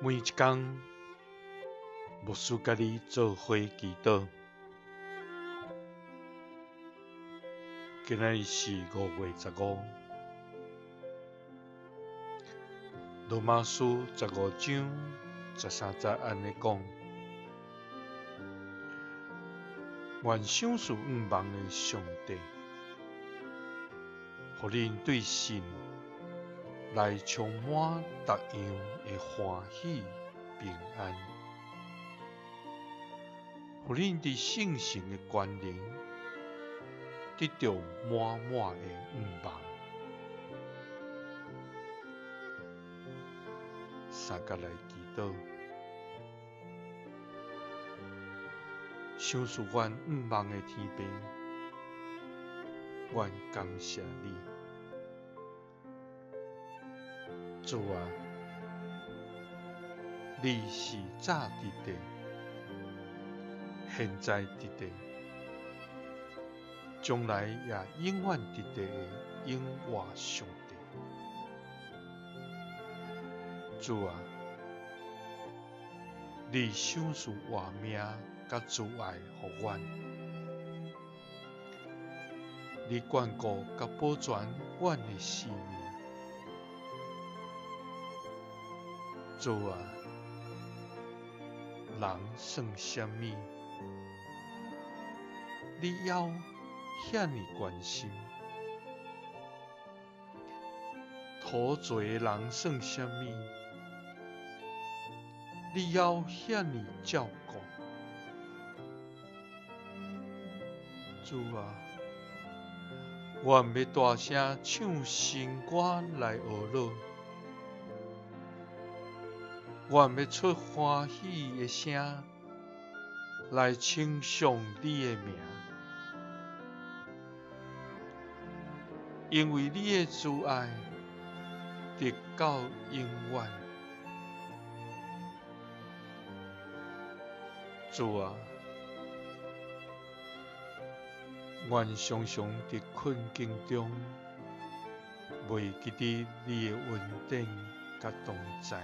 每一工，牧師佮你做伙祈禱。今仔日是5月15，羅馬書15章13節按呢講：願賞賜向望的上帝，予恁對信來充滿各樣的歡喜平安，予恁佇聖神的權能得著滿滿的向望。三佮來祈禱，賞賜阮向望的天父，阮感謝你。主啊，你是早佇的，現在佇的，將來也永遠佇的永活上帝。主啊，你賞賜活命佮慈愛予阮，你眷顧佮保全阮的性命。主啊，人算啥物？你猶遐爾關心？土做的人算啥物？你猶遐爾照顧？主啊，阮欲大聲唱新歌來呵咾，阮欲出歡喜的聲來稱頌你的名，因為你的慈愛直到永遠。主啊，阮常常佇困境中，袂記得你的恩典佮同在，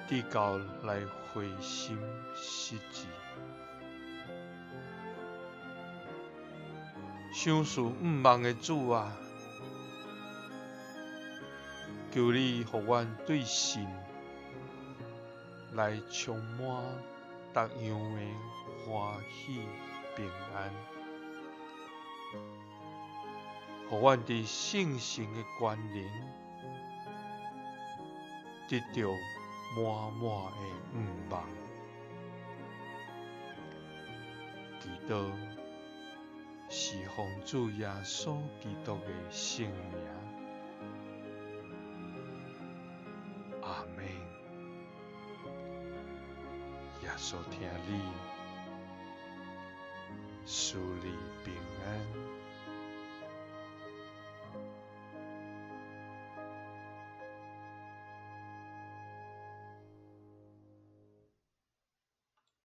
直到來灰心失志。賞賜向望的主啊，求你予阮對信來充滿各樣的歡喜平安，予阮佇聖神的權能得著滿滿的向望。祈禱是奉主耶穌基督的聖名。阿們。耶穌疼你，賜你平安。